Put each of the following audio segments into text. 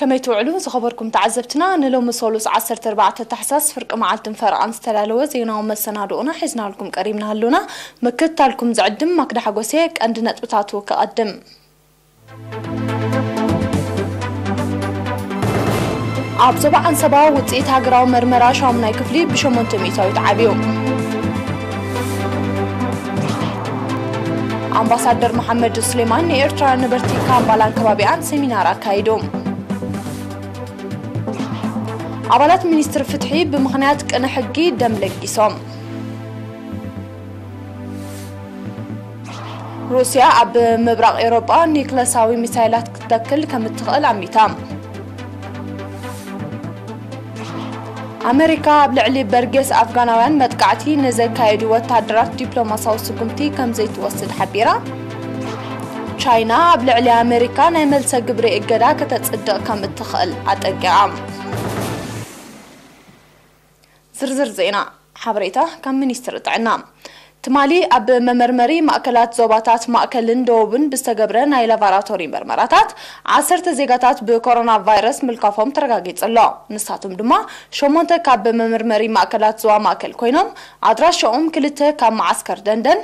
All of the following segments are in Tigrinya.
ከመይ ትውዕሉ ዝኸበርኩም ተዓዘብትና? ንሎሚ ሰሉስ ዓሰርተ ኣርባዕተ ታሕሳስ ፍርቂ መዓልትን ፈረቓን ዝተዳለወ ዜናዊ መሰናድኦና ሒዝናልኩም ቀሪብና ኣሎና። ምክትታልኩም ዝዕድም ማክዳ ሓጎሴ። ቀንዲ ነጥብታቱ ከቐድም። ኣብ ዞባ ዓንሰባ ውፅኢት ሃገራዊ መርመራ ሻሙናይ ክፍሊ ብሸሞንተ ሚእታዊት ዓብዩ። ኣምባሳደር መሓመድ ሱሌማን ንኤርትራ ነበርቲ ካምባላን ከባቢኣን ሰሚናር ኣካይዱ። ኣባላት ሚኒስትሪ ፍትሒ ብምኽንያት ቅነ ሕጊ ደም ለጊሶም። ሩስያ ኣብ ምብራቕ ኤውሮጳ ኒክለሳዊ ሚሳይላት ክትተክል ከም እትኽእል ኣሚታ። ኣመሪካ ኣብ ልዕሊ በርጌስ ኣፍጋናውያን መጥቃዕቲ ንዘካየዱ ወታደራት ዲፕሎማሳዊ ስጉምቲ ከም ዘይትወስድ ሓቢራ። ቻይና ኣብ ልዕሊ ኣመሪካ ናይ መልሰ ግብሪ እገዳ ከተጽድቕ ከም እትኽእል ኣጠንቂቓ። ዝርዝር ዜና። ሓበሬታ ካብ ሚኒስትሪ ጥዕና። ትማሊ ኣብ መመርመሪ ማእከላት ዞባታት ማእከልን ደቡብን ብዝተገብረ ናይ ላቫራቶሪ መርመራታት ዓሰርተ ዜጋታት ብኮሮና ቫይረስ ምልካፎም ተረጋጊጹ ኣሎ። ንሳቶም ድማ ሸሞንተ ካብ መመርመሪ ማእከላት ዞባ ማእከል ኮይኖም፣ ኣድራሻኦም ክልተ ካብ መዓስከር ደንደን፣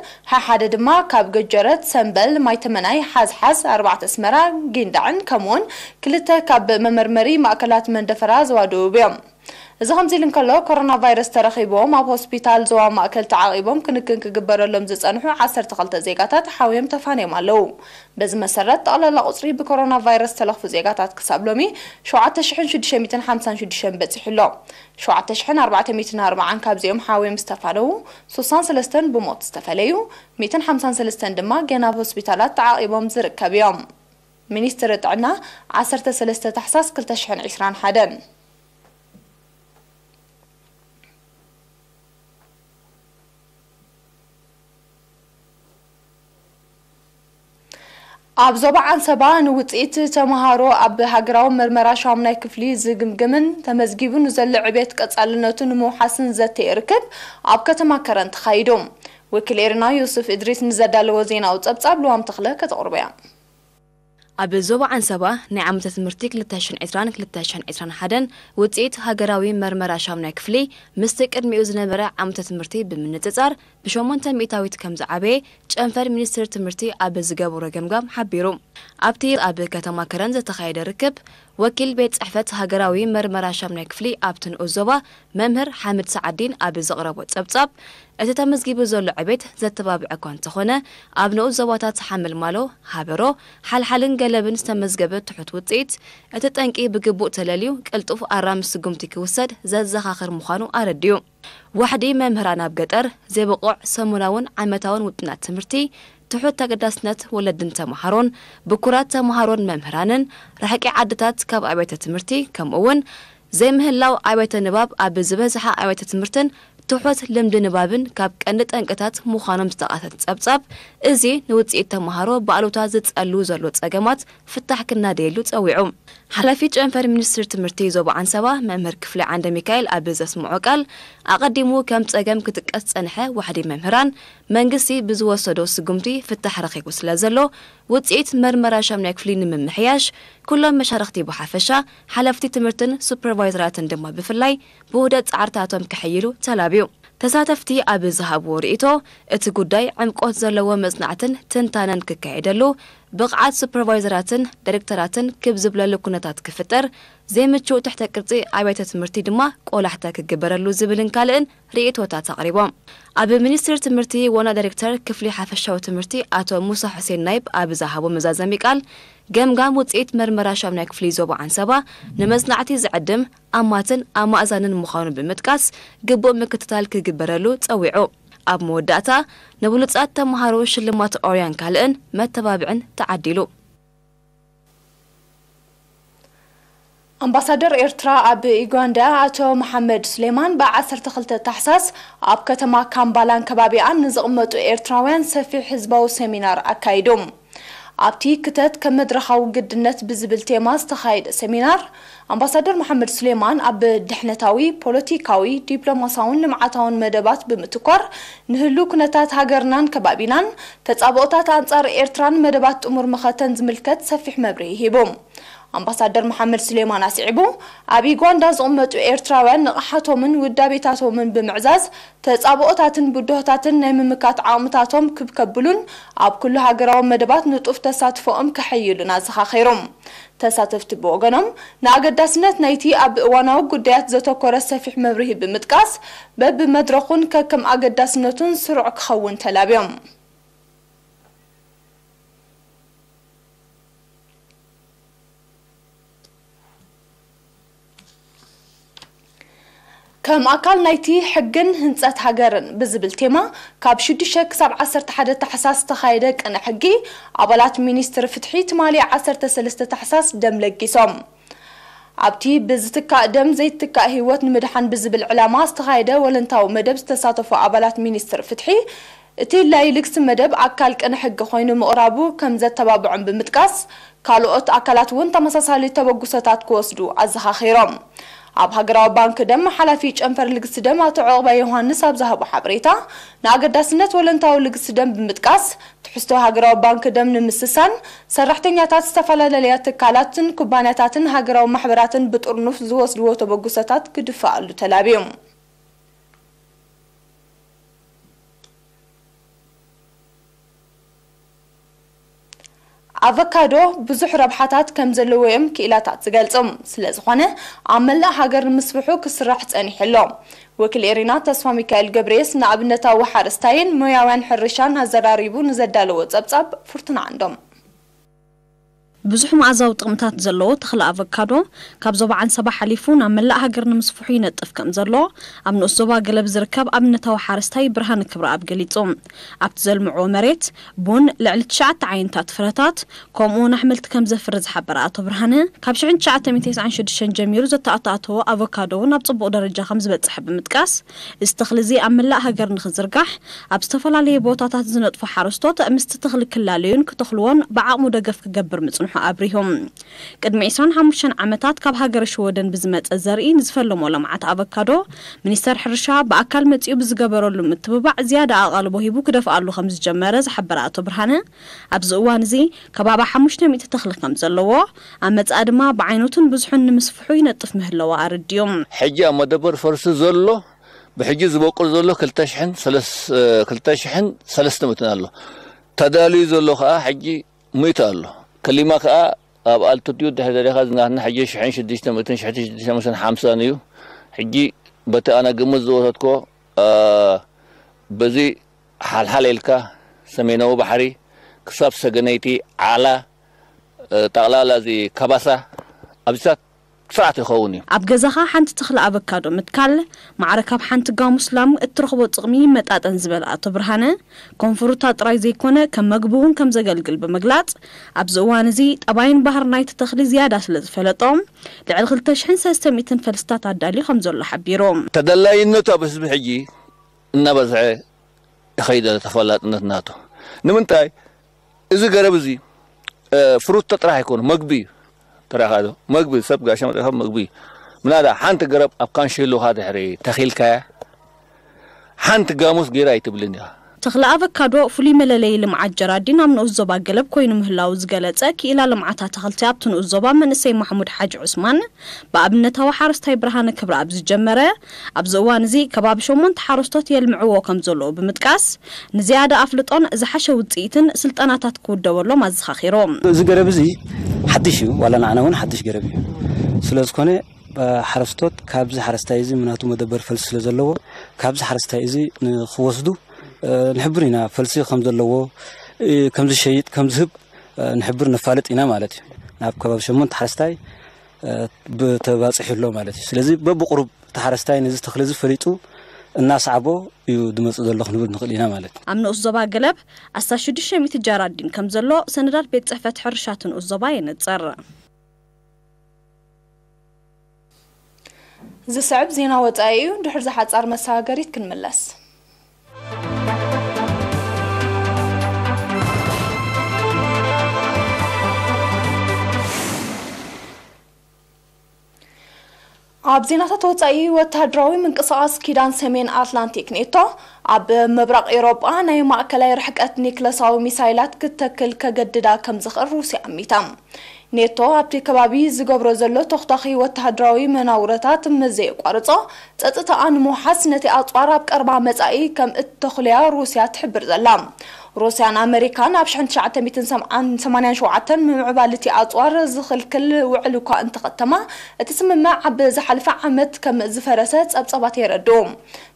ሓደ ድማ ካብ ገጀረት፣ ሰምበል፣ ማይተመናይ፣ ሓዝሓዝ፣ ኣርባዕተ ኣስመራ፣ ጊንዳዕን ከምኡውን ክልተ ካብ መመርመሪ ማእከላት መንደፈራ ዞባ ደቡብ እዮም። እዚ ከምዚ ኢሉ እንከሎ፣ ኮሮና ቫይረስ ተረኺብዎም ኣብ ሆስፒታል ዞባ ማእከል ተዓቒቦም ክንክን ክግበረሎም ዝጸንሑ ዓሰርተ ክልተ ዜጋታት ሓውዮም ተፋንዮም ኣለዉ። በዚ መሰረት፣ ጠቕላላ ቁጽሪ ብኮሮና ቫይረስ ዝተለኽፉ ዜጋታት ክሳብ ሎሚ ሸውዓተ ሽሕን ሽዱሽተ ሚእትን ሓምሳን ሽዱሽተን በጺሑ ኣሎ። ሸውዓተ ሽሕን ኣርባዕተ ሚእትን ኣርባዓን ካብዚኦም ሓውዮም ዝተፋነዉ፣ ሱሳን ሰለስተን ብሞት ዝተፈለዩ፣ ሚእትን ሓምሳን ሰለስተን ድማ ገና ኣብ ሆስፒታላት ተዓቒቦም ዝርከብ እዮም። ሚኒስትሪ ጥዕና ዓሰርተ ሰለስተ ታሕሳስ ክልተ ሽሕን ዕስራን ሓደን። ኣብ ዞባ ዓንሰባ ንውፅኢት ተምሃሮ ኣብ ሃገራዊ መርመራ ሻሙናይ ክፍሊ ዝግምግምን ተመዝጊቡ ንዘሎ ዕቤት ቀፃልነቱ ንምውሓስን ዘተ ርክብ ኣብ ከተማ ከረን ተኻይዱ። ወኪል ኤርና ዩሱፍ እድሪስ ንዘዳለዎ ዜናዊ ፀብፃብ ልዋም ተኽለ ከተቕርቦ እያ። ኣብ ዞባ ዓንሰባ ናይ ዓመተ ትምህርቲ ክልተ ሽሕን ዕስራን ክልተ ሽሕን ዕስራን ሓደን ውፅኢት ሃገራዊ መርመራ ሻሙናይ ክፍሊ ምስቲ ቅድሚኡ ዝነበረ ዓመተ ትምህርቲ ብምንፅፃር ብሸሞንተ ሚእታዊት ከም ዝዓበየ ጨንፈር ሚኒስትሪ ትምህርቲ ኣብ ዝገበሮ ገምጋም ሓቢሩ። ኣብቲ ኣብ ከተማ ከረን ዝተኻየደ ርክብ፣ ወኪል ቤት ጽሕፈት ሃገራዊ መርመራ ሻሙናይ ክፍሊ ኣብቲ ንኡስ ዞባ መምህር ሓምድ ሰዓዲን ኣብ ዘቕረቦ ጸብጻብ፣ እቲ ተመዝጊቡ ዘሎ ዕቤት ዘተባብዕ እኳ እንተኾነ፣ ኣብ ንኡስ ዞባታት ሓመልማሎ፣ ሃበሮ፣ ሓልሓልን ገለብን ዝተመዝገበ ትሑት ውጽኢት፣ እቲ ጠንቂ ብግቡእ ተለልዩ ቅልጡፍ ኣራሚ ስጉምቲ ክውሰድ ዘዘኻኽር ምዃኑ ኣረዲኡ። ዋሕዲ መምህራን ኣብ ገጠር፣ ዘይብቑዕ ሰሙናውን ዓመታውን ውጥናት ትምህርቲ፣ ትሑት ተገዳስነት ወለድን ተምሃሮን፣ ብኩራት ተምሃሮን መምህራንን፣ ርሕቂ ዓድታት ካብ ኣብያተ ትምህርቲ፣ ከምኡ እውን ዘይምህላው ኣብያተ ንባብ ኣብ ዝበዝሓ ኣብያተ ትምህርትን ትሑት ልምዲ ንባብን ካብ ቀንዲ ጠንቅታት ምዃኖም ዝጠቐሰት ጸብጻብ፣ እዚ ንውጽኢት ተምሃሮ ብኣሉታ ዝጸሉ ዘሎ ጸገማት ፍታሕ ክናደየሉ ጸዊዑ። ሓላፊ ጨንፈር ሚኒስትሪ ትምህርቲ ዞባ ዓንሰባ መምህር ክፍለ ዓንደ ሚካኤል ኣብ ዘስምዖ ቃል፣ ኣቐዲሙ ከም ጸገም ክጥቀስ ዝጸንሐ ዋሕዲ መምህራን፣ መንግስቲ ብዝወሰዶ ስጉምቲ ፍታሕ ረኺቡ ስለ ዘሎ፣ ውጽኢት መርመራ ሻሙናይ ክፍሊ ንምምሕያሽ፣ ኩሎም መሻርኽቲ ብሓፈሻ፣ ሓለፍቲ ትምህርትን ሱፐርቫይዘራትን ድማ ብፍላይ፣ ብውህደት ጻዕርታቶም ከሐይሉ ተላብዩ። ተሳተፍቲ ኣብ ዝሃብዎ ርእይቶ፣ እቲ ጉዳይ ዕምቆት ዘለዎ መጽናዕትን ትንታነን ክካየደሉ፣ ብቕዓት ሱፐርቫይዘራትን ዳይሬክተራትን ክብ ዝብለሉ ኩነታት ክፍጠር፣ ዘይምቹእ ትሕተ ቅርጺ ኣብያተ ትምህርቲ ድማ ቆላሕታ ክግበረሉ ዝብልን ካልእን ርእይቶታት ኣቕሪቦም። ኣብ ሚኒስትሪ ትምህርቲ ዋና ዳይሬክተር ክፍሊ ሓፈሻዊ ትምህርቲ ኣቶ ሙሳ ሑሴን ናይብ ኣብ ዝሃቦ መዛዘሚ ቃል፣ ገምጋም ውጽኢት መርመራ ሻሙናይ ክፍሊ ዞባ ዓንሰባ ንመጽናዕቲ ዝዕድም ኣማትን ኣማእዛንን ምዃኑ ብምጥቃስ፣ ግቡእ ምክትታል ክግበረሉ ጸዊዑ። ኣብ መወዳእታ፣ ንብሉጻት ተምሃሮ ሽልማት ኦርያን ካልእን መተባብዕን ተዓዲሉ። ኣምባሳደር ኤርትራ ኣብ ዩጋንዳ ኣቶ መሓመድ ሱሌማን ብ ዓሰርተ ክልተ ታሕሳስ ኣብ ከተማ ካምባላን ከባቢኣን ንዝቕመጡ ኤርትራውያን ሰፊሕ ህዝባዊ ሰሚናር ኣካይዱ። ኣብቲ ክተት ከም መድረኻዊ ግድነት ብዝብል ቴማ ዝተኻየደ ሰሚናር፣ ኣምባሳደር መሓመድ ሱሌማን ኣብ ድሕነታዊ፣ ፖለቲካዊ፣ ዲፕሎማሳውን ልምዓታውን መደባት ብምትኳር፣ ንህሉ ኩነታት ሃገርናን ከባቢናን፣ ተጻብኦታት ኣንጻር ኤርትራን መደባት ጥሙር መኸተን ዝምልከት ሰፊሕ መብርሂ ሂቡ። ኣምባሳደር መሓመድ ሱሌማን ኣስዒቡ፣ ኣብ ዩጋንዳ ዝቕመጡ ኤርትራውያን ንቕሓቶምን ውዳቤታቶምን ብምዕዛዝ፣ ተጻብኦታትን ብድሆታትን ናይ ምምካት ዓቕምታቶም ክብ ከብሉን ኣብ ኩሉ ሃገራዊ መደባት ንጡፍ ተሳትፎኦም ከሐይሉን ኣዘኻኺሮም። ተሳተፍቲ ብወገኖም፣ ንኣገዳስነት ናይቲ ኣብ እዋናዊ ጉዳያት ዘተኮረ ሰፊሕ መብርሂ ብምጥቃስ፣ በብመድረኹን ከከም ኣገዳስነቱን ስሩዕ ክኸውን ተላብዮም። ከም ኣካል ናይቲ ሕግን ህንጸት ሃገርን ብዝብል ቴማ፣ ካብ ሽዱሽተ ክሳብ ዓሰርተ ሓደ ታሕሳስ ዝተኻየደ ቅነ ሕጊ፣ ኣባላት ሚኒስትሪ ፍትሒ ትማሊ ዓሰርተ ሰለስተ ታሕሳስ ደም ለጊሶም። ኣብቲ ብዝትካእ ደም ዘይትካእ ህይወት ንምድሓን ብዝብል ዕላማ ዝተኻየደ ወለንታዊ መደብ ዝተሳተፉ ኣባላት ሚኒስትሪ ፍትሒ፣ እቲ ላይልግስ መደብ ኣካል ቅነ ሕጊ ኮይኑ ምቕራቡ ከም ዘተባብዖም ብምጥቃስ፣ ካልኦት ኣካላት እውን ተመሳሳሊ ተበግሶታት ክወስዱ ኣዘኻኺሮም። ኣብ ሃገራዊ ባንክ ደም ሓላፊ ጨንፈር ልግሲ ደም ኣቶ ዑቕባይ ዮሃንስ ኣብ ዝሃቦ ሓበሬታ፣ ንኣገዳስነት ወለንታዊ ልግሲ ደም ብምጥቃስ፣ ትሕዝቶ ሃገራዊ ባንክ ደም ንምስሳን፣ ሰራሕተኛታት ዝተፈላለያ ትካላትን ኩባንያታትን ሃገራዊ ማሕበራትን ብጥርኑፍ ዝወስድዎ ተበግሶታት ክድፈኣሉ ተላብዮም። ኣቨካዶ ብዙሕ ረብሓታት ከም ዘለዎ እዮም ክኢላታት ዝገልጹ። ስለ ዝኾነ፣ ኣብ መላእ ሃገር ንምስፍሑ ክስራሕ ጸኒሑ ኣሎ። ወኪል ኤሪና ተስፋ ሚካኤል ገብረየስ ንኣብነታዊ ሓረስታይን ሞያውያን ሕርሻን ኣዘራሪቡ ንዘዳለዎ ጸብጻብ ፍርቱና ዓንዶም። ብዙሕ መኣዛዊ ጥቕምታት ዘለዎ ተኽሊ ኣቨካዶ ካብ ዞባ ዓንሰባ ሓሊፉ ናብ መላእ ሃገር ንምስፍሑ ይነጥፍ ከም ዘሎ ኣብ ንኡስ ዞባ ገለብ ዝርከብ ኣብነታዊ ሓረስታይ ብርሃነ ክብረኣብ ገሊጹ። ኣብቲ ዘልምዕዎ መሬት ቡን፣ ልዕሊ ትሽዓተ ዓይነታት ፍረታት፣ ከምኡ እውን ኣሕምልቲ ከም ዘፍሪ ዝሓበረ ኣቶ ብርሃነ፣ ካብ ሽሕን ትሽዓተ ሚእትን ተስዓን ሽዱሽተን ጀሚሩ ዘተኣታተዎ ኣቮካዶ እውን ኣብ ጽቡቕ ደረጃ ከም ዝበጽሐ ብምጥቃስ፣ እዚ ተኽሊ እዚ ኣብ መላእ ሃገር ንኽዝርጋሕ ኣብ ዝተፈላለየ ቦታታት ዝነጥፉ ሓረስቶት ምስቲ ተኽሊ ክላለዩን ክተኽልዎን ብዓቕሙ ደገፍ ክገብር ምጽንሑ ኣብሪሁ። ቅድሚ ዕስራን ሓሙሽተን ዓመታት ካብ ሃገረ ሽወደን ብዝመጸ ዘርኢ ንዝፈለሞ ለምዓት ኣቮካዶ፣ ሚኒስተር ሕርሻ ብኣካል መጺኡ ብዝገበረሉ ምትብባዕ ዝያዳ ኣቓልቦ ሂቡ ክደፍኣሉ ከም ዝጀመረ ዝሓበረ ኣቶ ብርሃነ፣ ኣብዚ እዋን እዚ ከባቢ ሓሙሽተ ሚእቲ ተኽሊ ከም ዘለዎ፣ ኣብ መጻኢ ድማ ብዓይነቱን ብዝሑን ንምስፍሑ ይነጥፍ ምህለዋ ኣረዲኡ። ሕጂ ኣብ መደበር ፈልሲ ዘሎ፣ ብሕጂ ዝበቁል ዘሎ ክልተ ሽሕን ሰለስ-፣ ክልተ ሽሕን ሰለስተ ሚእትን ኣሎ። ተዳልዩ ዘሎ ከኣ ሕጂ ሚእቲ ኣሎ። ከሊማ ከኣ ኣብ ኣልቲቲዩድ ድሕሪ ደሊኻ ዝናትና ሕጂ ሽሕን ሽዱሽተ ሚእትን፣ ሽሕን ሽዱሽተ ሚእትን ሓምሳን እዩ። ሕጂ በቲ ኣነ ግምት ዝወሰድኮ፣ እ፣ በዚ ሓልሓል ኢልካ ሰሜናዊ ባሕሪ ክሳብ ሰገነይቲ ዓላ፣ እ፣ ጠቕላላ እዚ ከባሳ ኣብዚታት ስርዓት ይኸውን እዩ። ኣብ ገዛኻ ሓንቲ ተኽሊ ኣቮካዶ ምትካል፣ ማዕረ ካብ ሓንቲ ጋሙስ ላም እትረኽቦ ጥቕሚ ይመጣጠን ዝበለ ኣቶ ብርሃነ፣ ኮንፍሩታ ጥራይ ዘይኮነ ከም መግቢ እውን ከም ዘገልግል ብምግላጽ፣ ኣብዚ እዋን እዚ ጠባይን ባህሪ ናይቲ ተኽሊ ዝያዳ ስለ ዝፈለጦ፣ ልዕሊ ክልተ ሽሕን ሰለስተ ሚእትን ፈልስታት ኣዳልዩ ከም ዘሎ ሓቢሩ። ተደላይነቱ ኣብ ህዝቢ ሕጂ እናበዝሐ ይኸይድ ኣሎ ተፈላጥነት ናቱ። ንምንታይ? እዚ ገረብ እዚ፣ እ፣ ፍሩቶ ጥራሕ ኣይኮነ፣ መግቢ እዩ። ተረኻ ዶ? መግቢ፣ ሰብ ጋሻ መጠኻ መግቢ እዩ። ምናዳ ሓንቲ ገረብ ኣብ ካንሸሎኻ ድሕሪ ተኺልካያ፣ ሓንቲ ጋሙስ ገይራ ኣይትብልን እያ። ተኽሊ ኣቮካዶ ፍሉይ መለለዪ ልምዓት ጀራዲን ኣብ ንኡስ ዞባ ገለብ ኮይኑ ምህላዉ ዝገለጸ ክኢላ ልምዓት ኣታኽልቲ ኣብቲ ንኡስ ዞባ መንእሰይ ማሕሙድ ሓጂ ዑስማን፣ ብኣብነታዊ ሓረስታይ ብርሃነ ክብረኣብ ዝጀመረ፣ ኣብዚ እዋን እዚ ከባቢ ሸሞንተ ሓረስቶት የልምዕዎ ከም ዘለዉ ብምጥቃስ፣ ንዝያዳ ኣፍልጦን ዝሓሸ ውጽኢትን ስልጠናታት ክውደበሎም ኣዘኻኺሩ። እዚ ገረብ እዚ ሓድሽ እዩ፣ ዋላ ንዓና እውን ሓድሽ ገረብ እዩ። ስለ ዝኾነ፣ እ፣ ሓረስቶት ካብዚ ሓረስታይ እዚ ምናቱ መደበር ፈልሲ ስለ ዘለዎ፣ ካብዚ ሓረስታይ እዚ ንኽወስዱ፣ እ፣ ንሕብር ኢና። ፈልሲ ከም ዘለዎ፣ እ፣ ከም ዝሸይጥ፣ ከም ዝህብ፣ እ፣ ንሕብር ነፋልጥ ኢና ማለት እዩ። ናብ ከባቢ ሸሞንተ ሓረስታይ፣ እ፣ ብተባፂሑ ኣሎ ማለት እዩ። ስለዚ በብቁሩብ እቲ ሓረስታይ ነዚ ተኽሊ እዚ ፈሊጡ እናሰዓቦ እዩ ዝመፅእ ዘሎ ክንብል ንኽእል ኢና ማለት እዩ። ኣብ ንኡስ ዞባ ገለብ ኣስታት ሽዱሽተ ሚእቲ ጀራዲን ከም ዘሎ ሰነዳት ቤት ጽሕፈት ሕርሻ እቲ ንኡስ ዞባ የነጽር። ዝስዕብ ዜና ወጻኢ እዩ። ድሕሪ ዝሓጻር መሰጋገሪት ክንምለስ። ኣብ ዜናታት ወጻኢ፣ ወተሃደራዊ ምንቅስቓስ ኪዳን ሰሜን ኣትላንቲክ ኔቶ ኣብ ምብራቕ ኤውሮጳ ናይ ማእከላይ ርሕቀት ኒክለሳዊ ሚሳይላት ክትተክል ከገድዳ ከም ዝኽእል ሩስያ ኣሚታ። ኔቶ ኣብቲ ከባቢ ዝገብሮ ዘሎ ተኹታኺ ወተሃደራዊ መናውረታት ምስ ዘየቋርጾ፣ ጸጥታኣ ንምውሓስ ነቲ ኣጽዋር ኣብ ቀረባ መጻኢ ከም እተኹልያ ሩስያ ትሕብር ዘላ። ሩስያን ኣመሪካን ኣብ ሽሕን ትሽዓተ ሚእትን ሰማንያን ሸውዓተን ምምዕባል እቲ ኣጽዋር ዝኽልክል ውዕል እኳ እንተኸተማ፣ እቲ ስምምዕ ኣብ ዝሓለፈ ዓመት ከም ዝፈረሰ ጸብጻባት የረድኡ።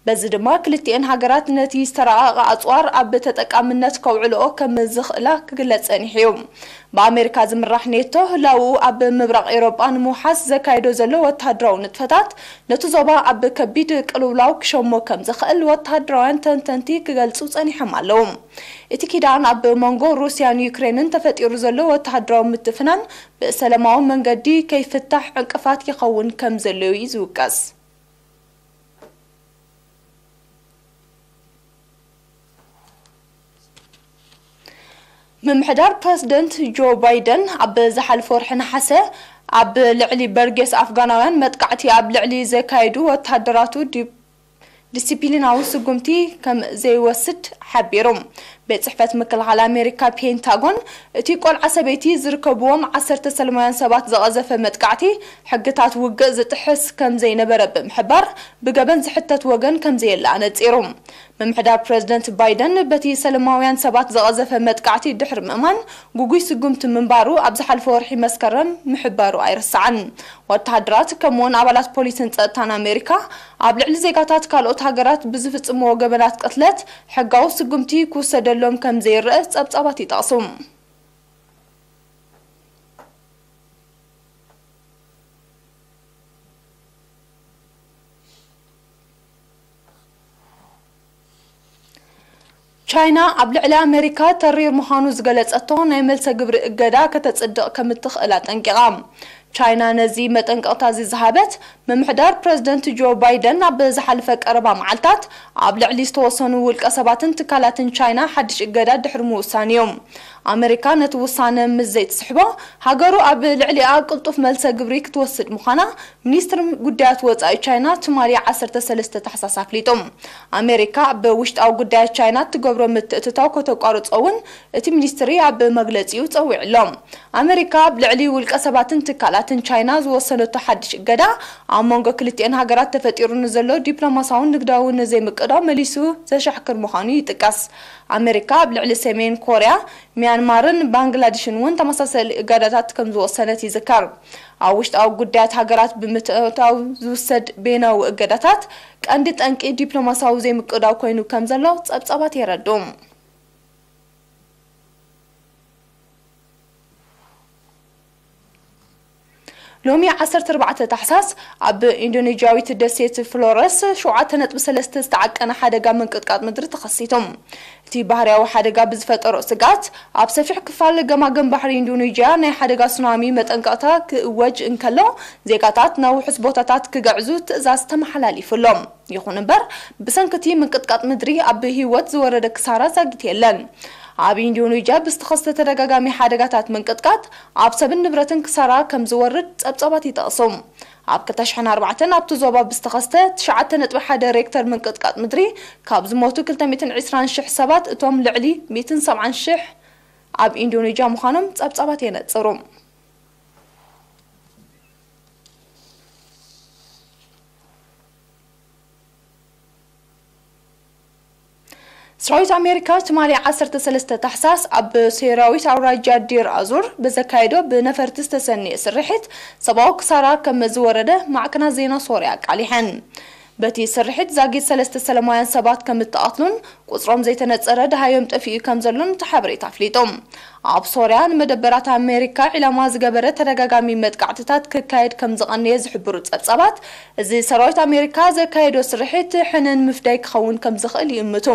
በዚ ድማ ክልቲኤን ሃገራት ነቲ ዝተራቐቐ ኣጽዋር ኣብ ተጠቃምነት ከውዕልኦ ከም ዝኽእላ ክግለጽ ጸኒሑ እዩ። ብኣመሪካ ዝምራሕ ኔቶ ህላውኡ ኣብ ምብራቕ ኤውሮጳ ንምውሓስ ዘካይዶ ዘሎ ወተሃደራዊ ንጥፈታት ነቲ ዞባ ኣብ ከቢድ ቅልውላው ክሸሞ ከም ዝኽእል ወተሃደራውያን ተንተንቲ ክገልጹ ጸኒሖም ኣለዉ። እቲ ኪዳን ኣብ መንጎ ሩስያን ዩክሬንን ተፈጢሩ ዘሎ ወተሃደራዊ ምትፍናን ብሰላማዊ መንገዲ ከይፍታሕ ዕንቅፋት ይኸውን ከም ዘሎ እዩ ዝውቀስ። ምምሕዳር ፕረዚደንት ጆ ባይደን ኣብ ዝሓለፈ ወርሒ ነሓሰ ኣብ ልዕሊ በርጌስ ኣፍጋናውያን መጥቃዕቲ ኣብ ልዕሊ ዘካየዱ ወተሃደራቱ ዲ-፣ ዲሲፕሊናዊ ስጉምቲ ከም ዘይወስድ ሓቢሩ። ቤት ጽሕፈት ምክልኻል ኣሜሪካ ፔንታጎን፣ እቲ ቆልዓ ሰበይቲ ዝርከብዎም ዓሰርተ ሰለማውያን ሰባት ዝቐዘፈ መጥቃዕቲ ሕግታት ውግእ ዝጥሕስ ከም ዘይነበረ ብምሕባር፣ ብገበን ዝሕተት ወገን ከም ዘየለ ኣነጺሩ። ምምሕዳር ፕረዚደንት ባይደን በቲ ሰለማውያን ሰባት ዝቐዘፈ መጥቃዕቲ ድሕሪ ምእማን፣ ግጉይ ስጉምቲ ምንባሩ ኣብ ዝሓለፈ ወርሒ መስከረም ምሕባሩ ኣይርሳዕን። ወተሃደራት ከምኡውን ኣባላት ፖሊስን ጸጥታን ኣሜሪካ ኣብ ልዕሊ ዜጋታት ካልኦት ሃገራት ብዝፍጽምዎ ገበናት ቅትለት ሕጋዊ ስጉምቲ ክውሰደሎም ከም ዘይረአ ጸብጻባት ይጠቕሱ። ቻይና ኣብ ልዕሊ ኣመሪካ ተሪር ምዃኑ ዝገለጸቶ ናይ መልሰ ግብሪ እገዳ ከተጽድቕ ከም እትኽእል ኣጠንቂቓ። ቻይና ነዚ መጠንቀቕታ እዚ ዝሃበት፣ ምምሕዳር ፕረዚደንት ጆ ባይደን ኣብ ዝሓለፈ ቀረባ መዓልታት ኣብ ልዕሊ ዝተወሰኑ ውልቀ ሰባትን ትካላትን ቻይና ሓድሽ እገዳ ድሕሪ ምውሳን እዩ። ኣመሪካ ነቲ ውሳነ ምስ ዘይትስሕቦ፣ ሃገሩ ኣብ ልዕሊኣ ቅልጡፍ መልሰ ግብሪ ክትወስድ ምዃና ሚኒስትሪ ጉዳያት ወጻኢ ቻይና ትማሊ ዓሰርተ ሰለስተ ታሕሳስ ኣፍሊጡ። ኣሜሪካ ኣብ ውሽጣዊ ጉዳያት ቻይና እትገብሮ ምትእትታው ከተቋርጾ እውን እቲ ሚኒስትሪ ኣብ መግለጺኡ ጸዊዑ ኣሎ። ኣሜሪካ ኣብ ልዕሊ ውልቀ ሰባትን ትካላትን ቻይና ዝወሰነቶ ሓድሽ እገዳ፣ ኣብ መንጎ ክልቲኤን ሃገራት ተፈጢሩ ንዘሎ ዲፕሎማሳውን ንግዳውን ዘይምቅዳው መሊሱ ዘሻክር ምዃኑ ይጥቀስ። ኣሜሪካ ኣብ ልዕሊ ሰሜን ኮርያ፣ ሚያንማርን ባንግላድሽን እውን ተመሳሳሊ እገዳታት ከም ዝወሰነት ይዝከር። ኣብ ውሽጣዊ ጉዳያት ሃገራት ብምትእትታው ዝውሰድ በይናዊ እገዳታት ቀንዲ ጠንቂ ዲፕሎማሳዊ ዘይምቅዳው ኮይኑ ከም ዘሎ ጸብጻባት የረድኡ። ሎሚ ዓሰርተ ኣርባዕተ ታሕሳስ ኣብ ኢንዶኔዥያዊት ደሴት ፍሎረስ ሸውዓተ ነጥቢ ሰለስተ ዝተዓቀነ ሓደጋ ምንቅጥቃጥ ምድሪ ተኸሲቱ። እቲ ባህርያዊ ሓደጋ ብዝፈጠሮ ስግኣት፣ ኣብ ሰፊሕ ክፋል ገማግም ባሕሪ ኢንዶኔዥያ ናይ ሓደጋ ሱናሚ መጠንቀቕታ ክእወጅ እንከሎ፣ ዜጋታት ናብ ውሑስ ቦታታት ክገዕዙ ትእዛዝ ተመሓላሊፉሎም። ይኹን እምበር፣ ብሰንኪ እቲ ምንቅጥቃጥ ምድሪ ኣብ ህይወት ዝወረደ ክሳራ ዛጊት የለን። ኣብ ኢንዶኔዥያ ብዝተኸስተ ተደጋጋሚ ሓደጋታት ምንቅጥቃጥ፣ ኣብ ሰብን ንብረትን ክሳራ ከም ዝወርድ ጸብጻባት ይጠቕሱ። ኣብ ክልተ ሽሕን ኣርባዕተን ኣብቲ ዞባ ብዝተኸስተ ትሽዓተ ነጥቢ ሓደ ሬክተር ምንቅጥቃጥ ምድሪ፣ ካብ ዝሞቱ ክልተ ሚእትን ዕስራን ሽሕ ሰባት፣ እቶም ልዕሊ ሚእትን ሰብዓን ሽሕ ኣብ ኢንዶኔዥያ ምዃኖም ጸብጻባት የነጽሩ። ሰራዊት ኣሜሪካ ትማሊ ዓሰርተ ሰለስተ ታሕሳስ ኣብ ሴራዊት ኣውራጃ ዲር ኣዙር ብዘካየዶ ብነፈርቲ ዝተሰነየ ስርሒት ሰብኣዊ ክሳራ ከም ዝወረደ ማዕከናት ዜና ሶርያ ኣቃሊሐን። በቲ ስርሒት ዛጊት ሰለስተ ሰላማውያን ሰባት ከም እተቐትሉን ቁጽሮም ዘይተነጸረ ደሃዮም ጠፊኡ ከም ዘሎን እቲ ሓበሬታ ኣፍሊጡ። ኣብ ሶርያ ንመደበራት ኣሜሪካ ዒላማ ዝገበረ ተደጋጋሚ መጥቃዕትታት ክካየድ ከም ዝቐነየ ዝሕብሩ ጸብጻባት፣ እዚ ሰራዊት ኣሜሪካ ዘካየዶ ስርሒት ሕነ ንምፍዳይ ክኸውን ከም ዝኽእል ይእምቱ።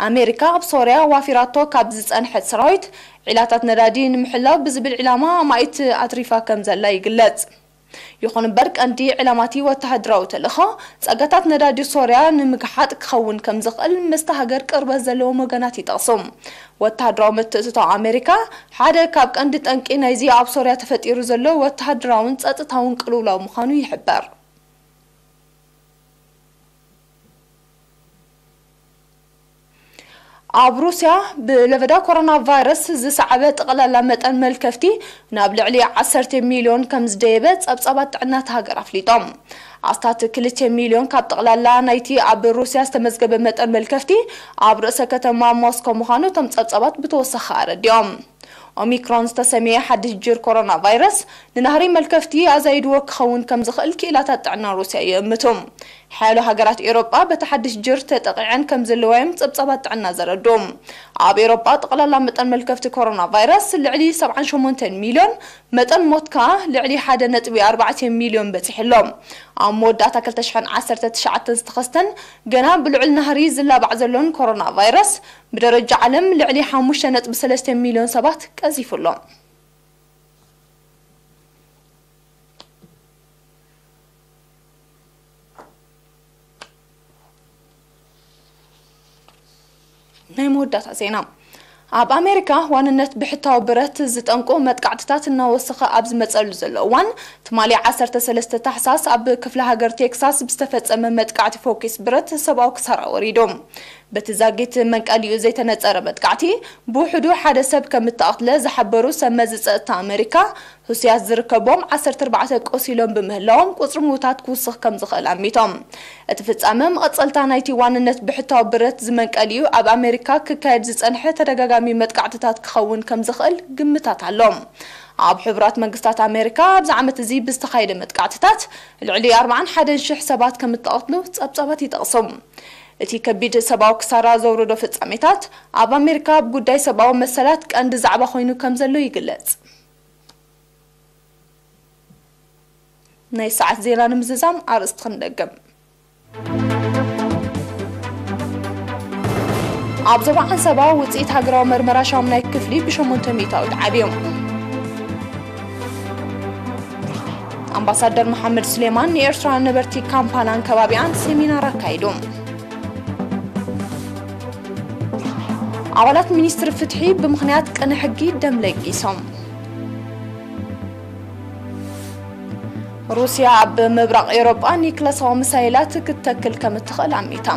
ኣሜሪካ ኣብ ሶርያ ዋፊራቶ ካብ ዝጸንሐት ሰራዊት፣ ዒላታት ነዳዲ ንምሕላው ብዝብል ዒላማ ኣማኢት ኣትሪፋ ከም ዘላ ይግለጽ። ይኹን እምበር፣ ቀንዲ ዕላማቲ ወተሃደራዊ ተልእኾ፣ ጸጋታት ነዳዲ ሶርያ ንምግሓጥ ክኸውን ከም ዝኽእል ምስቲ ሃገር ቅርበት ዘለዎም ወገናት ይጠቕሱ። ወተሃደራዊ ምትእትታው ኣሜሪካ፣ ሓደ ካብ ቀንዲ ጠንቂ ናይዚ ኣብ ሶርያ ተፈጢሩ ዘሎ ወተሃደራውን ጸጥታውን ቅልውላው ምዃኑ ይሕበር። ኣብ ሩስያ ብለበዳ ኮሮና ቫይረስ ዝሰዓበ ጠቕላላ መጠን መልከፍቲ ናብ ልዕሊ ዓሰርተ ሚልዮን ከም ዝደየበ ጸብጻባት ጥዕና እታ ሃገር ኣፍሊጦም። ኣስታት ክልተ ሚልዮን ካብ ጠቕላላ ናይቲ ኣብ ሩስያ ዝተመዝገበ መጠን መልከፍቲ ኣብ ርእሰ ከተማ ሞስኮ ምዃኑ እቶም ጸብጻባት ብተወሳኺ ኣረዲኦም። ኦሚክሮን ዝተሰምየ ሓድሽ ጅር ኮሮና ቫይረስ ንናህሪ መልከፍቲ ኣዛይድዎ ክኸውን ከም ዝኽእል ክኢላታት ጥዕና ሩስያ ይእምቱ። ሓያሎ ሃገራት ኤውሮጳ በቲ ሓድሽ ጅር ተጠቒዐን ከም ዘለዋ እዮም ጸብጻባት ጥዕና ዘረድኡ። ኣብ ኤውሮጳ ጠቕላላ መጠን መልከፍቲ ኮሮና ቫይረስ ልዕሊ ሰብዓን ሸሞንተን ሚልዮን፣ መጠን ሞት ከኣ ልዕሊ ሓደ ነጥቢ ኣርባዕተ ሚልዮን በጺሑ ኣሎ። ኣብ መወዳእታ ክልተ ሽሕን ዓሰርተ ትሽዓተን ዝተኸስተን ገና ብልዑል ናህሪ ዝላባዕ ዘሎን ኮሮና ቫይረስ፣ ብደረጃ ዓለም ልዕሊ ሓሙሽተ ነጥቢ ሰለስተ ሚልዮን ሰባት ቀዚፉ ኣሎ። ናይ መወዳእታ ዜና። ኣብ ኣሜሪካ ዋንነት ብሕታዊ ብረት ዝጠንቁ መጥቃዕትታት እናወሰኸ ኣብ ዝመጸሉ ዘሎ እዋን፣ ትማሊ ዓሰርተ ሰለስተ ታሕሳስ ኣብ ክፍለ ሃገር ቴክሳስ ብዝተፈጸመ መጥቃዕቲ ፎኪስ ብረት ሰብኣዊ ክሳራ ወሪዱ። በቲ ዛጊት መንቀሊኡ ዘይተነጸረ መጥቃዕቲ፣ ብውሕዱ ሓደ ሰብ ከም እተቐትለ ዝሓበሩ ሰብ መዚ ጸጥታ ኣሜሪካ፣ ህሱያት ዝርከቦም ዓሰርተ ኣርባዕተ ቆሲሎም ብምህላዎም፣ ቁጽሪ ምዉታት ክውስኽ ከም ዝኽእል ኣሚቶም። እቲ ፍጻመ፣ መቐጸልታ ናይቲ ዋንነት ብሕታዊ ብረት ዝመንቀሊኡ ኣብ ኣሜሪካ ክካየድ ዝጸንሐ ተደጋጋሚ መጥቃዕትታት ክኸውን ከም ዝኽእል ግምታት ኣሎ። ኣብ ሕቡራት መንግስታት ኣሜሪካ ኣብዚ ዓመት እዚ ብዝተኻየደ መጥቃዕትታት፣ ልዕሊ ኣርባዓን ሓደን ሽሕ ሰባት ከም እተቐትሉ ጸብጻባት ይጠቕሱ። እቲ ከቢድ ሰብኣዊ ክሳራ ዘውረዶ ፍጻሜታት፣ ኣብ ኣሜሪካ ኣብ ጉዳይ ሰብኣዊ መሰላት ቀንዲ ዛዕባ ኮይኑ ከም ዘሎ ይግለጽ። ናይ ሰዓት ዜና ንምዝዛም ኣርእስቲ ክንደግም። ኣብ ዞባ ዓንሰባ ውጽኢት ሃገራዊ መርመራ ሻሙናይ ክፍሊ ብሸሞንተ ሚእታዊት ዓብዩ። ኣምባሳደር መሓመድ ሱሌማን ንኤርትራውያን ነበርቲ ካምፓላን ከባቢኣን ሴሚናር ኣካይዱ። ኣባላት ሚኒስትሪ ፍትሒ ብምኽንያት ቅነ ሕጊ ደም ለጊሶም። ሩስያ ኣብ ምብራቕ ኤውሮጳ ኒክለሳዊ ሚሳይላት ክትተክል ከም እትኽእል ኣሚታ።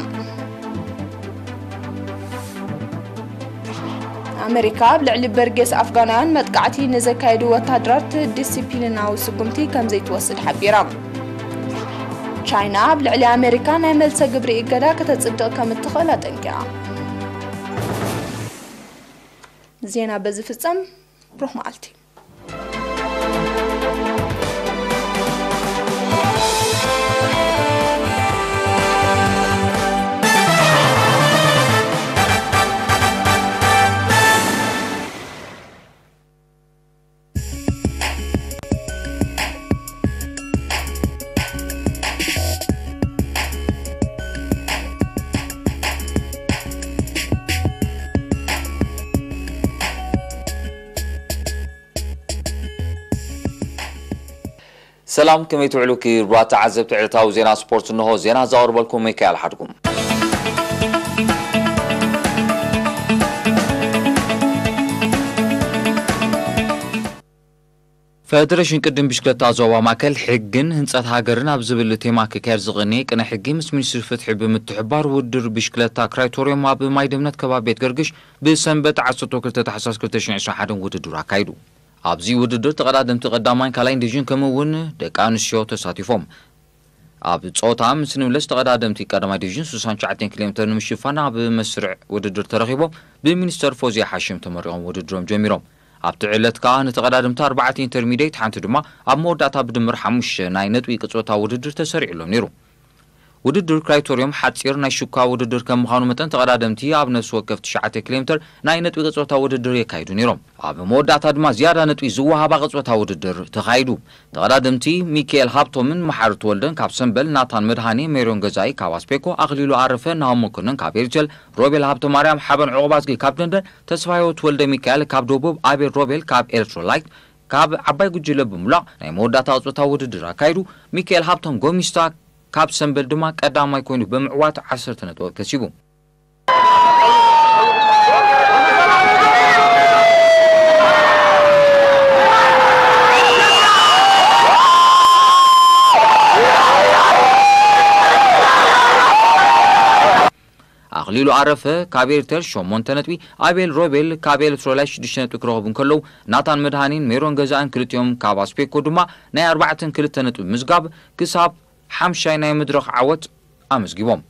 ኣመሪካ ኣብ ልዕሊ በርጌስ ኣፍጋናውያን መጥቃዕቲ ንዘካየዱ ወታደራት ዲሲፕሊናዊ ስጉምቲ ከም ዘይትወስድ ሓቢራ። ቻይና ኣብ ልዕሊ ኣመሪካ ናይ መልሰ ግብሪ እገዳ ከተጽድቕ ከም እትኽእል ኣጠንቂቓ። ዜና በዚ ፍጸም። ብሩኽ መዓልቲ። ሰላም፣ ከመይ ትውዕሉ ክቡራት ተዓዘብቲ ዕለታዊ ዜና ስፖርት? እንሆ ዜና ዘቕርበልኩም ሚካኤል ሓድጉም። ፈደረሽን ቅድም ብሽክለታ ዞባ ማእከል፣ ሕግን ህንጸት ሃገርን ኣብ ዝብል ቴማ ክካየድ ዝቕንየ ቅነ ሕጊ ምስ ሚኒስትሪ ፍትሒ ብምትሕባር ውድድር ብሽክለታ ክራይቶርዮም ኣብ ማይ ደምነት ከባቢ ቤት ገርግሽ ብሰንበት ዓሰርተ ክልተ ታሕሳስ ክልተ ሽሕን ዕስራን ሓደን ውድድር ኣካይዱ። ኣብዚ ውድድር ተቐዳደምቲ ቀዳማይን ካልኣይን ዲቪዥን ከምኡ እውን ደቂ ኣንስትዮ ተሳቲፎም። ኣብ ጾታ ምስ ንምለስ ተቐዳደምቲ ቀዳማይ ዲቪዥን ስሳን ትሽዓተን ኪሎ ሜትር ንምሽፋን ኣብ መስርዕ ውድድር ተረኺቦም ብሚኒስተር ፎዝያ ሓሽም ተመሪቖም ውድድሮም ጀሚሮም። ኣብቲ ዕለት ከኣ ንተቐዳደምቲ ኣርባዕተ ኢንተርሚዲየት ሓንቲ ድማ ኣብ መወዳእታ ብድምር ሓሙሽተ ናይ ነጥቢ ቅጽበታ ውድድር ተሰሪዕሎም ነይሩ። ውድድር ክራይቶርዮም ሓጺር ናይ ሹካ ውድድር ከም ምዃኑ መጠን ተቐዳደምቲ ኣብ ነፍሲ ወከፍ ትሽዓተ ኪሎ ሜትር ናይ ነጥቢ ቅጽበታ ውድድር የካይዱ ነይሮም። ኣብ መወዳእታ ድማ ዝያዳ ነጥቢ ዝወሃባ ቅጽበታ ውድድር ተኻይዱ። ተቐዳደምቲ ሚካኤል ሃብቶምን መሓሪ ተወልደን ካብ ሰምበል፣ ናታን መድሃኔ፣ ሜሮን ገዛኢ ካብ ኣስፔኮ፣ ኣኽሊሉ ኣረፈ፣ ናሆም መኮንን ካብ ኤሪቴል፣ ሮቤል ሃብተማርያም፣ ሓበን ዑቕባዝጊ ካብ ደንደን፣ ተስፋ ህይወት ወልደ ሚካኤል ካብ ደቡብ፣ ኣቤል ሮቤል ካብ ኤሌክትሮላይት፣ ካብ ዓባይ ጉጅለ ብምሉእ ናይ መወዳእታ ቅጽበታ ውድድር ኣካይዱ። ሚካኤል ሃብቶም ጎሚስታ ካብ ሰምበል ድማ ቀዳማይ ኮይኑ ብምዕዋት ዓሰርተ ነጥቢ ከሲቡ። ኣብ ኣኽሊሉ ኣረፈ ካብ ኤሪቴል ሸሞንተ ነጥቢ፣ ኣቤል ሮቤል ካብ ኤሌክትሮላይት ሽዱሽተ ነጥቢ ክረኽቡ እንከለዉ፣ ናታን መድሃኒን ሜሮን ገዛእን ክልቲኦም ካብ ኣስፔኮ ድማ ናይ ኣርባዕተን ክልተ ነጥቢ ምዝጋብ ክሳብ ሓምሻይ ናይ መድረኽ ዓወት ኣመዝጊቦም።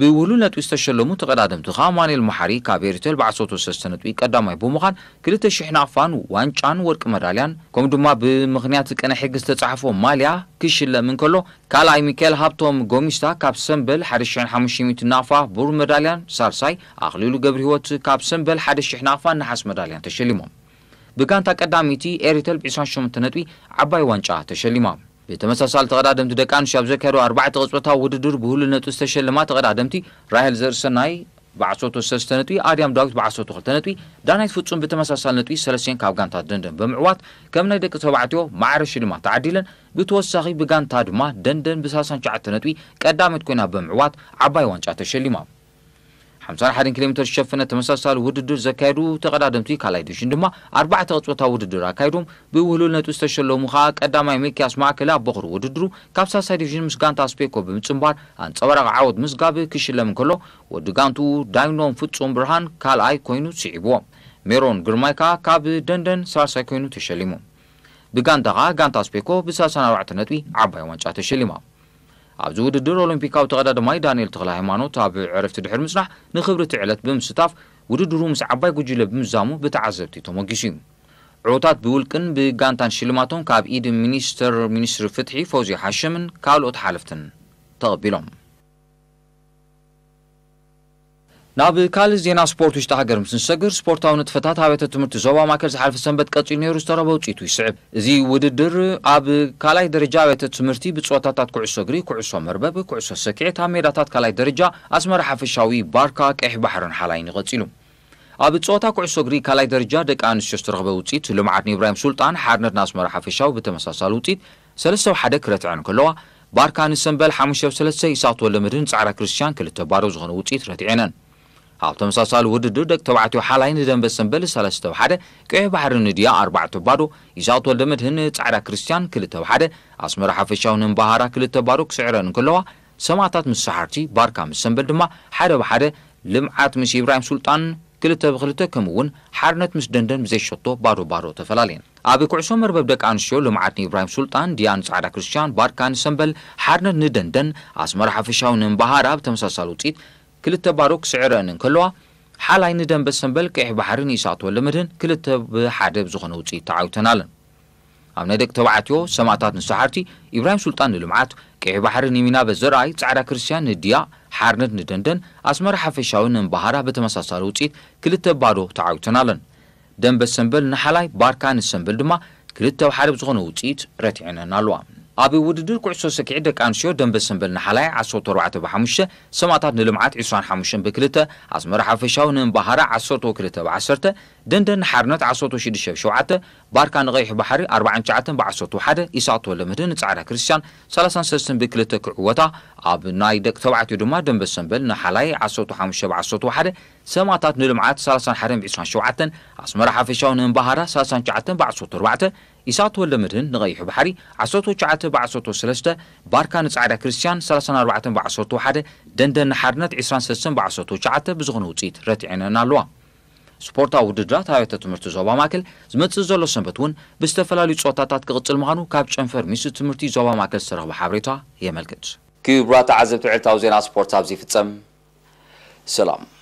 ብውህሉል ነጥቢ ዝተሸለሙ ተቐዳደምቲ ኸኣ ኣማኑኤል መሓሪ ካብ ኤሪቴል ብዓሰርተ ሰለስተ ነጥቢ ቀዳማይ ብምዃን፣ ክልተ ሽሕ ናቕፋን ዋንጫን ወርቂ መዳልያን፣ ከምኡ ድማ ብምኽንያት ቅነ ሕጊ ዝተጻሕፎ ማልያ ክሽለም እንከሎ፣ ካልኣይ ሚካኤል ሃብቶም ጎሚስታ ካብ ሰምበል ሓደ ሽሕን ሓሙሽተ ሚእትን ናቕፋ ብሩር መዳልያን፣ ሳልሳይ ኣኽሊሉ ገብረህይወት ካብ ሰምበል ሓደ ሽሕ ናቕፋን ነሓስ መዳልያን ተሸሊሞም። ብጋንታ ቀዳመይቲ ኤሪቴል ብዒስራን ሸሞንተ ነጥቢ ዓባይ ዋንጫ ተሸሊማ። ብተመሳሳሊ ተቐዳደምቲ ደቂ ኣንስትዮ ኣብ ዘካየዶ ኣርባዕተ ቅጽበታዊ ውድድር ብህሉል ነጥቢ ዝተሸለማ ተቐዳደምቲ ራሄል ዘርእሰናይ ብዓሰርተ ሰለስተ ነጥቢ፣ ኣድያም ዳዊት ብዓሰርተ ክልተ ነጥቢ፣ ዳናይት ፍጹም ብተመሳሳሊ ነጥቢ ሰለስቲኤን ካብ ጋንታ ደንደን ብምዕዋት ከም ናይ ደቂ ተባዕትዮ ማዕረ ሽልማት ተዓዲለን። ብተወሳኺ ብጋንታ ድማ ደንደን ብሰላሳን ትሽዓተን ነጥቢ ቀዳመት ኮይና ብምዕዋት ዓባይ ዋንጫ ተሸሊማ። ሓምሳን ሓደን ኪሎ ሜትር ዝሸፈነ ተመሳሳሊ ውድድር ዘካየዱ ተቐዳደምቲ ካልኣይ ዲቪዥን ድማ ኣርባዕተ ቅጽበታዊ ውድድር ኣካይዶም። ብውህሉል ነጥቢ ዝተሸለሙ ኸኣ ቀዳማይ ሚክያስ ማእከለ ኣብ በኹሪ ውድድሩ ካብ ሳልሳይ ዲቪዥን ምስ ጋንታ ኣስፔኮ ብምጽንባር ኣንጸባራቒ ዓወት ምስጋብ ክሽለም እንከሎ፣ ወዲ ጋንትኡ ዳይኖም ፍጹም ብርሃን ካልኣይ ኮይኑ ስዒብዎ። ሜሮን ግርማይ ከኣ ካብ ደንደን ሳልሳይ ኮይኑ ተሸሊሙ። ብጋንታ ኸኣ ጋንታ ኣስፔኮ ብሰላሳን ኣርባዕተን ነጥቢ ዓባይ ዋንጫ ተሸሊማ። ኣብዚ ውድድር ኦሎምፒካዊ ተቐዳዳማይ ዳንኤል ተኽለ ሃይማኖት ኣብ ዕረፍቲ ድሕሪ ምጽናሕ ንኽብሪ እቲ ዕለት ብምስታፍ ውድድሩ ምስ ዓባይ ጉጅለ ብምዛሙ ብተዓዘብቲ ተሞጊሱ እዩ። ዕዉታት ብውልቅን ብጋንታን ሽልማቶም ካብ ኢድ ሚኒስተር ሚኒስትሪ ፍትሒ ፈውዝያ ሓሸምን ካልኦት ሓለፍትን ተቐቢሎም። ናብ ካልእ ዜና ስፖርት ውሽጢ ሃገር ምስ ንሰግር፣ ስፖርታዊ ንጥፈታት ኣብያተ ትምህርቲ ዞባ ማእከል ዝሓለፈ ሰንበት ቀጺሉ ነይሩ ዝተረኸበ ውጽኢቱ ይስዕብ። እዚ ውድድር ኣብ ካልኣይ ደረጃ ኣብያተ ትምህርቲ ብጸወታታት ኩዕሶ እግሪ፣ ኩዕሶ መርበብ፣ ኩዕሶ ሰኪዔት ኣብ ሜዳታት ካልኣይ ደረጃ ኣስመራ ሓፈሻዊ፣ ባርካ፣ ቀይሕ ባሕርን ሓላይን እዩ ቀጺሉ። ኣብ ጸወታ ኩዕሶ እግሪ ካልኣይ ደረጃ ደቂ ኣንስትዮ ዝተረኽበ ውጽኢት ልምዓት ንኢብራሂም ሱልጣን፣ ሓርነት ንኣስመራ ሓፈሻዊ ብተመሳሳሊ ውጽኢት ሰለስተ ብ ሓደ ክረትዐን ከለዋ፣ ባርካ ንሰምበል ሓሙሽተ ብ ሰለስተ፣ ይስኣት ወልደመድህን ጻዕዳ ክርስትያን ክልተ ባዶ ዝኾነ ውጽኢት ረቲዐነን። ኣብ ተመሳሳሊ ውድድር ደቂ ተባዕትዮ ሓላይ ንደንበ ሰምበል ሰለስተ ብ ሓደ፣ ቀይሕ ባሕሪ ንድያ ኣርባዕተ ባዶ፣ ይስኣት ወልደመድህን ጻዕዳ ክርስትያን ክልተ ብ ሓደ፣ ኣስመራ ሓፈሻዊ ንእምባሃራ ክልተ ባዶ ክስዕረን እንከለዋ፣ ሰማእታት ምስ ሰሓርቲ፣ ባርካ ምስ ሰምበል ድማ ሓደ ብ ሓደ፣ ልምዓት ምስ ኢብራሂም ሱልጣን ክልተ ብ ክልተ፣ ከምኡ እውን ሓርነት ምስ ደንደን ብዘይሸቶ ባዶ ባዶ ተፈላለየን። ኣብ ኩዕሶ መርበብ ደቂ ኣንስትዮ ልምዓት ንኢብራሂም ሱልጣን፣ ድያ ንጻዕዳ ክርስትያን፣ ባርካ ንሰምበል፣ ሓርነት ንደንደን፣ ኣስመራ ሓፈሻዊ ንእምባሃራ ብተመሳሳሊ ውጽኢት ክልተ ባዶ ክስዕረን እንከለዋ፣ ሓላይ ንደንበ ሰምበል፣ ቀይሕ ባሕሪ ንይስኣት ወልደመድህን ክልተ ብ ሓደ ብዝኾነ ውጽኢት ተዓዊተናለን። ኣብ ናይ ደቂ ተባዕትዮ ሰማእታት ንሰሓርቲ፣ ኢብራሂም ሱልጣን ንልምዓት፣ ቀይሕ ባሕሪ ንሚናበ ዘርኣይ፣ ጻዕዳ ክርስትያን ንድያ፣ ሓርነት ንደንደን፣ ኣስመራ ሓፈሻዊ ንእምባሃራ ብተመሳሳሊ ውጽኢት ክልተ ባዶ ተዓዊተናለን። ደንበ ሰምበል ንሓላይ፣ ባርካ ንሰምበል ድማ ክልተ ብ ሓደ ብዝኾነ ውጽኢት ረቲዐነን ኣለዋ። ኣብ ውድድር ኩዕሶ ሰኪዔት ደቂ ኣንስትዮ ደንበ ሰምበል ንሓላይ ዓሰርተ ኣርባዕተ ብ ሓሙሽተ፣ ሰማእታት ንልምዓት ዕስራን ሓሙሽተን ብ ክልተ፣ ኣስመራ ሓፈሻዊ ንእምባሃራ ዓሰርተ ክልተ ብ ዓሰርተ፣ ደንደን ንሓርነት ዓሰርተ ሽዱሽተ ብ ሸውዓተ፣ ባርካ ንቐይሕ ባሕሪ ኣርባዓን ትሽዓተን ብ ዓሰርተ ሓደ፣ ይስኣት ወልደመድህን ንጻዕዳ ክርስትያን ሰላሳን ሰለስተን ብ ክልተ ክዕወታ፣ ኣብ ናይ ደቂ ተባዕትዮ ድማ ደንበ ሰምበል ንሓላይ ዓሰርተ ሓሙሽተ ብ ዓሰርተ ሓደ፣ ሰማእታት ንልምዓት ሰላሳን ሓደን ብ ዕስራን ሸውዓተን፣ ኣስመራ ሓፈሻዊ ንእምባሃራ ሰላሳን ትሽዓተን ብ ዓሰርተ ኣርባዕተ፣ ይስኣት ወልደመድህን ንቐይሕ ባሕሪ ዓሰርተ ትሽዓተ ብ ዓሰርተ ሰለስተ፣ ባርካ ንጻዕዳ ክርስትያን ሰላሳን ኣርባዕተን ብ ዓሰርተ ሓደ፣ ደንደን ንሓርነት ዕስራን ሰለስተን ብ ዓሰርተ ትሽዓተ ብዝኾነ ውጽኢት ረቲዐነን ኣለዋ። ስፖርታዊ ውድድራት ኣብያተ ትምህርቲ ዞባ ማእከል ዝመጽእ ዘሎ ሰንበት እውን ብዝተፈላለዩ ጸወታታት ክቕጽል ምዃኑ ካብ ጨንፈር ሚኒስትሪ ትምህርቲ ዞባ ማእከል ዝተረኽበ ሓበሬታ የመልክት። ክቡራት ተዓዘብቲ፣ ዕለታዊ ዜና ስፖርት ኣብዚ ይፍጸም። ሰላም።